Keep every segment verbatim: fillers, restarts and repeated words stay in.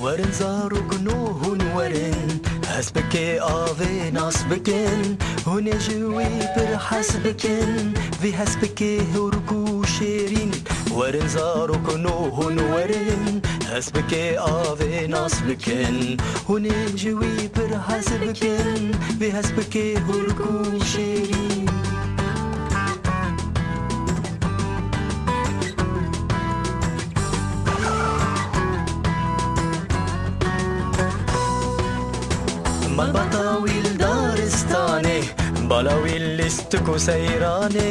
Werin zarokno hûn werin, hespikê avê nas bikin, hûn ê ji wî pir hez bikin, vî hespikê hûrk û şêrîn. Werin zarokno hûn werin, hespikê avê nas bikin, hûn ê ji wî pir hez bikin, vî hespikê hûrk û şêrîn. Malbata wî li daristanê, bala wî lîstik û seyranê,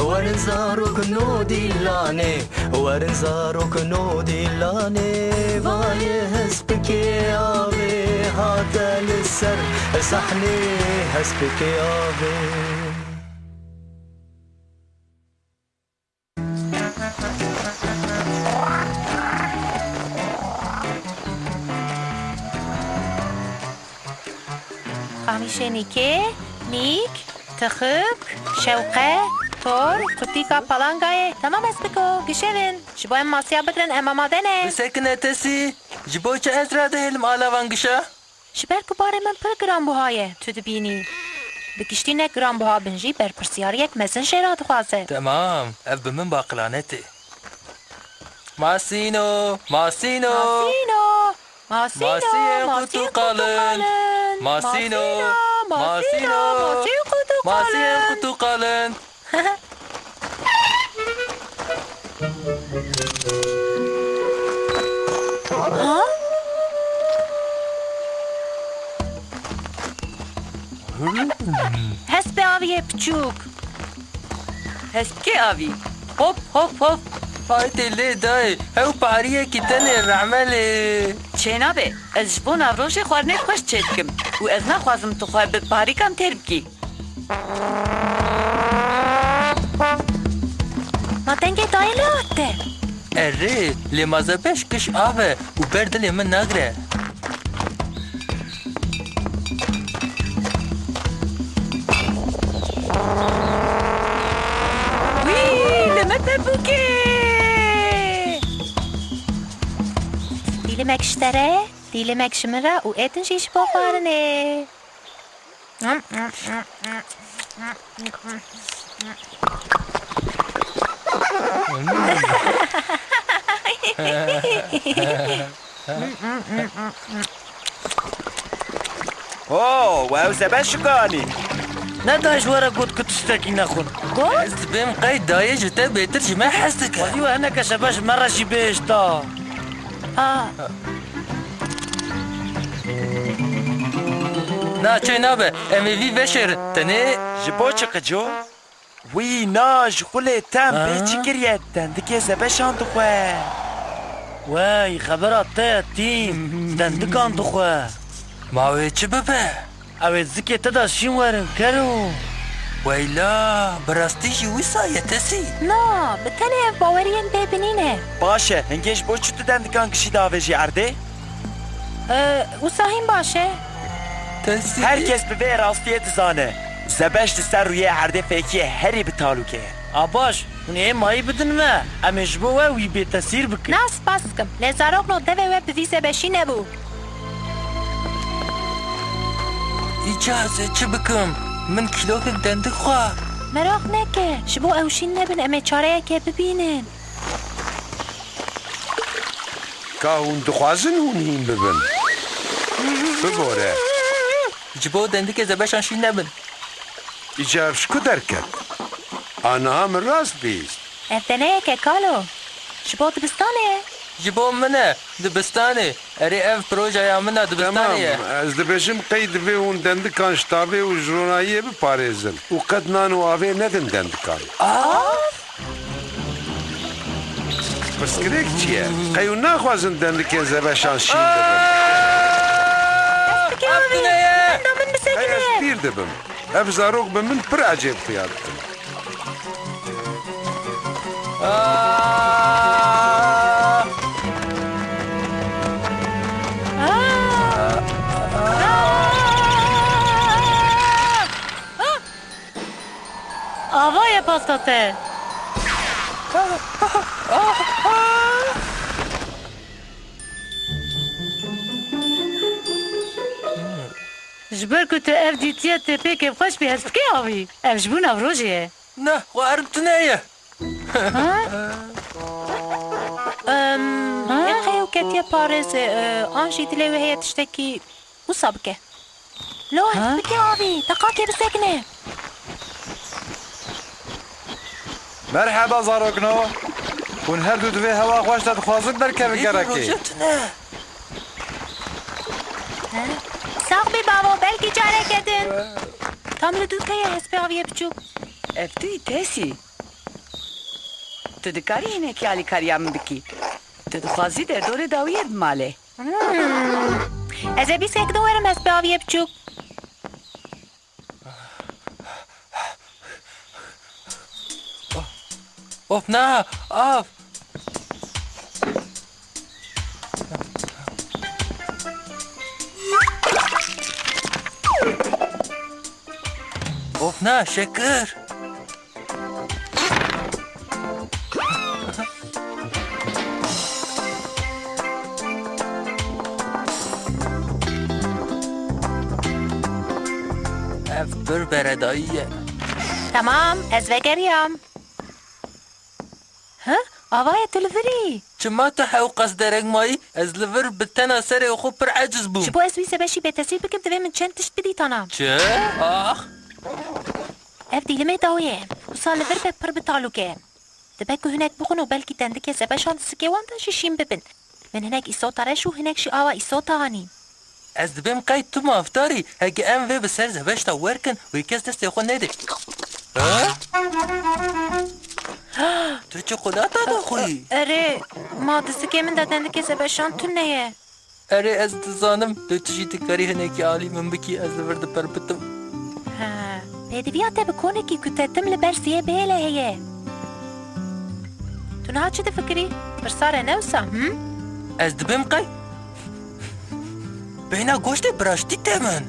werin zarokno dîlanê, werin zarokno dîlanê, vayê hespikê avê hate li ser sahnê, hespikê avê. Qamîşê Nîkê, Nîk, Tixik, Şewqe, Tor, qutîka palangayê. Temam hespiko, gişevin. Ji bo em masiya bigirin, em amade ne. Bisekine Tesî, ji bo çi ez radihêlim alavan gişa? Ji ber ku barê min pir giranbuha ye, tu dibînî. Bi giştî ne giranbuha bin jî berpirsyariyek mezin jê re dixwaze. Temam, ev bi min baqilane tê. Masîno, Masîno. Masîno, Masîno, Masiyên masiyên qutuqal in. Qutuqal in. Masîno, Masîno, Masîno. Masiyên qutuqal in. Masiyên qutuqal in. Ha? Hespê aviyê piçûk. Hespkê avî. Hop, hop, hop. Haytê lê dayê, ew pariyekî tenê rehme lê. Çênabe, ez ji bo navrojê xwarinê xweş çêdikim û ez naxwazim tu xwe bi parîkan têr bikî. Ma dengê dayê lê hate. Erê, lê ma Zebeş giş av e û ber dilê min nagre. Wî, li me tepûkê! Dîlimek ji te re, dîlimek ji min re û ê din jî ji bo xwarinê. Ho, we ew Zebeş şikanî. Ne dayê ji we re got ku tiştekî nexwin? Got? Ez dibêm qey dayê ji te bêtir ji me hez dike. Xwedî we hineke Zebeş ji me re jî bihêşta. A. Na, çê nabe. Em ê vî veşêrin. Tenê. Ji bo çi qico? Wî na ji xulê tem bê çi kiriye, dendikê Zebeşan dixwe. Wey, xebera te ye Tîm, dendikan dixwe. Ma wê çi bibe? Ew ê zikê te de şîn werin kero. Weyla, bi rastî jî wisa ye Tesî? Na, bi tenê ev baweriyên bêbinî ne. Baş e, hingê ji bo çi tu dendikan gişî davêjî erdê? E, wisa hîn baş e. Tesî. Her kes bi vê rastiyê dizane. Zebeş li ser rûyê erdê fêkiyê herî bi talûkê ye. A baş, hûn ê mayî bidin me, em ê ji bo we wî bêtesîr bikin. Na, spas dikim. Lê zarokno devê we bi vî Zebeşî nebû. Îcar ez ê çi bikim? Min kîlokek dendik xwar. Meraq neke, ji bo ew şîn nebin, em ê çareyekê bibînin. Ka hûn dixwazin hûn hîn bibin? Bibore. Ji bo dendikê Zebeşan şîn nebin. Îcar ji ku derket? A niha min rast bihîst. Ev deneyek e kalo. Ji bo dibistanê ye. Ji bo min e, dibistanê. Erê, ev projeya min a dibistanê ye. Temam, ez dibêjim qey divê hûn dendikan ji tavê û ji ronahiyê biparêzin û qet nan û avê nedin dendikan. Av? Pirsgirêk çi ye? Qey hûn naxwazin dendikên Zebeşan şîn bibin? Ev tune ye! Min da min bisekine! Hey, ez pîr dibim. Ev zarok bi min pir ecêb xuya dikin. Aa! Aa! Aa! Aa! Ava ye pasta te. Aa! Aa! Aa! Ji ber ku tu ev dîtiye tê pê kêfxweş bî, hespikê avî. Ev ji bo nav rojê ye. Ne, xwarin tune ye. Ha? Em, Ha? Ê xeyo ketiye parêzê, e, an jî dilê wê heye tiştekî wisa bike. Lo, Ha? hespikê avî, teqakê bisekine. Merheba zarokno. Hûn her du di vê hewa xweş de dixwazin derkevin Ê, gerekê. Roja tune. He? Sax bî bavo, belkî careke din. Tam li dû te ye hespê aviyê biçûk. Ev tu yî Tesî. Tu dikarî hinekî alîkariya min bikî. Tu dixwazî derdorê dawiyê bi malê. Hmm. Ez ê bîst sekno werim hespê aviyê biçûk. Of, na, av. Of, na, şekir. Ev pir beredayî ye. Tamam, ez vegeriyam. Hi? Avaye tu li vir î? Çima tu hewqas dereng mayî? Ez li vir bi tena serê xwe pir eciz bûm. Ji bo ez wî zebeşî bêtesîr bikim, divê min çend tişt bidîtana. Çi? Ax! Ev dîlimê dawê ye. Wisa li vir be pir bi talûke. Dibe ku hinek bixwin û belkî dendikê zebeşan di zikê wan de jî şîn bibin. Min hinek îsota reş û hinek jî awa îsota anî. Ez dibêm qey tu mafdar î. Heke em vê bi ser zebeşta werkin, wê kes destê xwe nede. Ha? Tu çikolata dixwî? Erê, ma di zikê min de dendikê zebeşan tune ye. Erê, ez dizanim, tu tijî dikarî hinekî alî min bikî, ez li vir diperpitim. He, pêdiviya te bi konekî ku te tim li ber ziyê bihêle heye. Tu niha çi difikirî? Pirsa re ne wisa, him? Ez dibêm qey? Beyna goştê biraştî te min.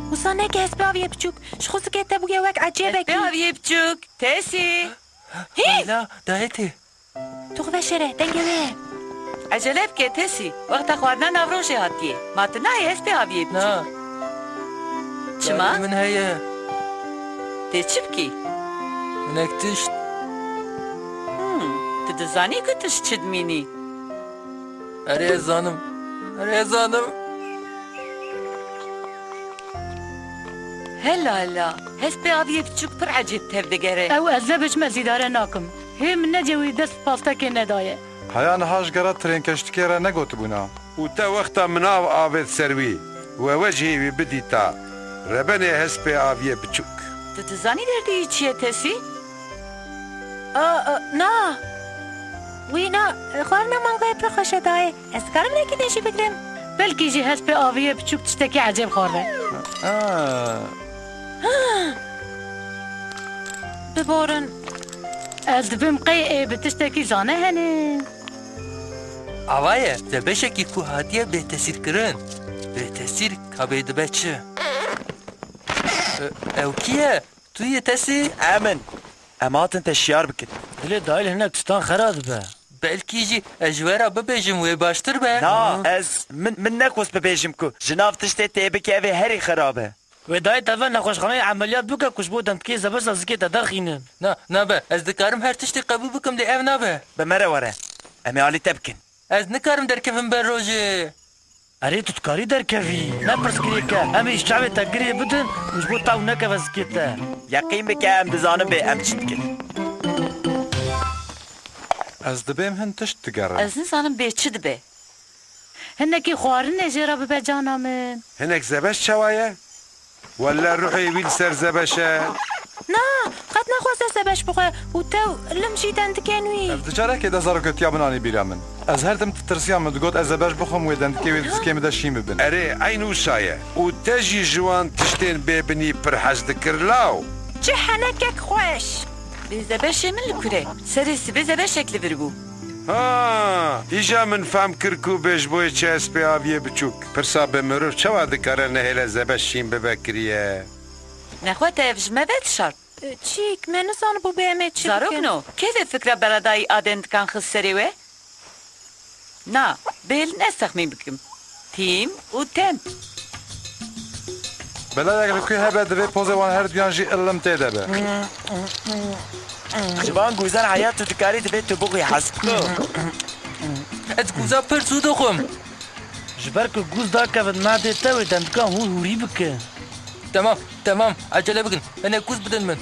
Wisa neke hespê aviyê biçûk. Ji xwe zikê te bûye wek ecêbekî. Hespê aviyê biçûk, Tesî. Hî! Leyla, dayê tê. Tu xwe veşêre, dengê wê ye. Ecele bike Tesî, wexta xwarina navrojê hatiye. Ma tu nayê hespê aviyê biçûk? Na. Çima? Dayê min heye. Tê çi bikî? Hinek tişt. Hmm, tu dizanî ku tu ji çi dimînî? Erê ez zanim. Erê ez zanim. Hela hela, hespê aviyê biçûk pir ecêb tev digere. Ew ez ne biçim ez îdare nakim. Hê min necê wî dest pastekê nedaye. Heya niha ji gera trênkeştikê re negotibûna. Û te wexta min av avêt ser wî, we wecihê wî bidîta, rebenê hespê aviyê biçûk. Tu dizanî derdê wî çi ye Tesî? A, a, na. Wî na, xwarina mangayê pir xweş e dayê. Ez dikarim lekî te jî bigrim. Belkî jî hespê aviyê biçûk tiştekî ecêb xwarbe. A. Biborin. Ez dibêm qey ê bi tiştekî zane hene. Ava ye, zebeşekî ku hatiye bêtesîrkirin. Bêtesîr ka bê dibe çi? E, ew kî ye? Tu yê Tesî? Em in. Em hatin te şiyar bikin. Dilê dayî li hinek tiştan xera dibe. Belkî jî ez ji we re bibêjim wê baştir be. Na, ez, min, min nexwest bibêjim ku ji nav tiştê tê bike evê herî xerab e. Wê dayê te ve nexweşxaneyê emeliyat bike ku ji bo dendikê zebeşa zikê te derxînin. Na, nabe. Ez dikarim her tiştê qebûl bikim, lê ev nabe. Bi me re were. Em ê alî te bikin. Ez nikarim derkevim ber rojê. Erê, tu dikarî derkevî. Ne pirsgirêk e. Em ê ji çavê te girê bidin û ji bo taw nekeve zikê te. Yeqîn bike, em dizanin bê em çi dikin. Ez dibêm hin tişt digerin. Ez nizanim bê çi dibe. Hinekî xwarinê jê re bibe cana min. Hinek zebeş çawa ye? Welle ruhê wî li ser zebeş e. Na, qet naxwaze zebeş bixwe û tew lim jî dendikên wî. Ev di carekê de zaroketiya min anî bîra min. Ez her tim ditirsiyam, min digot ez zebeş bixwim wê dendikê wê di zikê min de şîn bibin. Erê, eyn wisa ye. Û te jî ji wan tiştên bêbinî pir hez dikir law. Çi henekek xweş! Lê zebeşê min li kur e? Serê sibê zebeşek li vir bû. Ha, îja min fehm kir ku bê ji bo yê çi hespê aviyê biçûk. Pirsa bi mirov çawa dikare nehêle zebeş şîn bibe kiriye? Nexwe te ev ji me vedişart. Çîk, me nizanibû bê em ê çi bikin. Zarokno, kê vê fikra beredayî a dendikan xist serê we? Na, bêl ne zexmî bikim. Tîm û tem. Belayek li ku hebe, divê pozê wan her duyan jî ilim tê de be. Ji van guzan heya tu dikarî divê tu bixwî, hez bike. Ez guza pir zû dixwim. Ji ber ku guz dakevin madê te wê dendika hûr hûrî bike. Temam, temam. Ecele bikin. Hinek guz bidin min.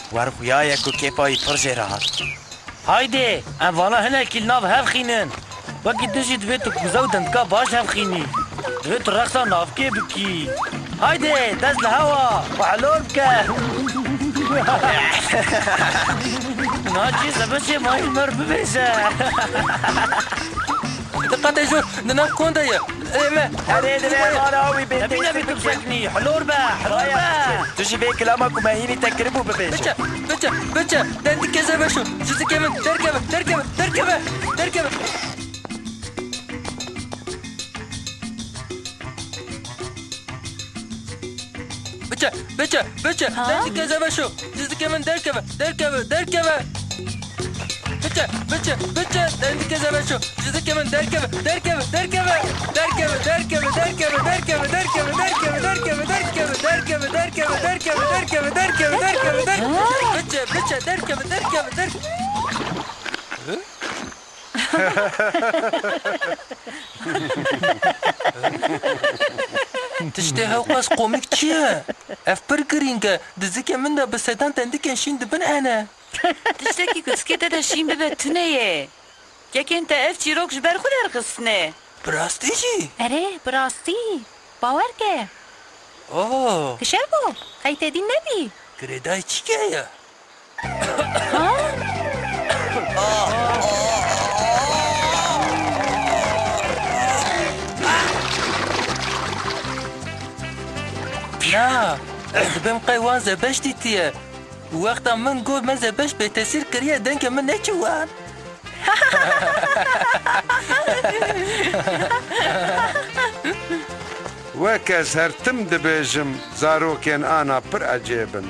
Wer xuya ye ku kêfa wî pir jê re hat. Haydê, em vana hinekî li nav hev xînin. Wekî tu jî divê tu guza û dendika baş hev xînî. Divê tu rexsa navkê bikî. Haydê, dest li hewa û helor bike. Naçî zebeşê mayî mer bibêje. Diqetê jor, di nav kon de ye. Ê me. Erê, divê vana wî bê. Nebî, nebî tu biseknî. Hilor be, hilor be. Tu jî vê kilama ku me hînî te kiribû bibêje. Biçe, biçe, biçe. Dendikê zebeşo. Ji zikê min derkeve, derkeve, derkeve, derkeve. Biçe, biçe, biçe. Ha? Dendikê zebeşo. Ji zikê min derkeve, derkeve, derkeve. Biçe, biçe, biçe. Dendikê zebeşo. Ji zikê min derkeve, derkeve, derkeve. Derkeve, derkeve, derkeve, derkeve, derkeve, derkeve, derkeve, derkeve, derkeve, derkeve, derkeve, derkeve, derkeve, derkeve, derkeve, derkeve, derkeve, derkeve. Biçe, biçe, derkeve, derkeve, derkeve. Tiştê hewqas komîk çi ye? Ev pir girîng e. Di zikê min de bi sedan dendikên şîn dibin hene. Tiştekî ku zikê te de şîn bibe tune ye. Kekên te ev çîrok ji ber xwe derxistine. Bi rastî jî? Erê, bi rastî. Bawer ke. Oh. Kişer bû. Qey te dîn nebî. Girêdayî çi ye? Ha? Na, ez dibêm qey wan zebeş dîtiye. Û wexta min got me zebeş bêtesîr kiriye, dengê min neçû wan. Wek ez her tim dibêjim, zarokên Ana pir ecêb in.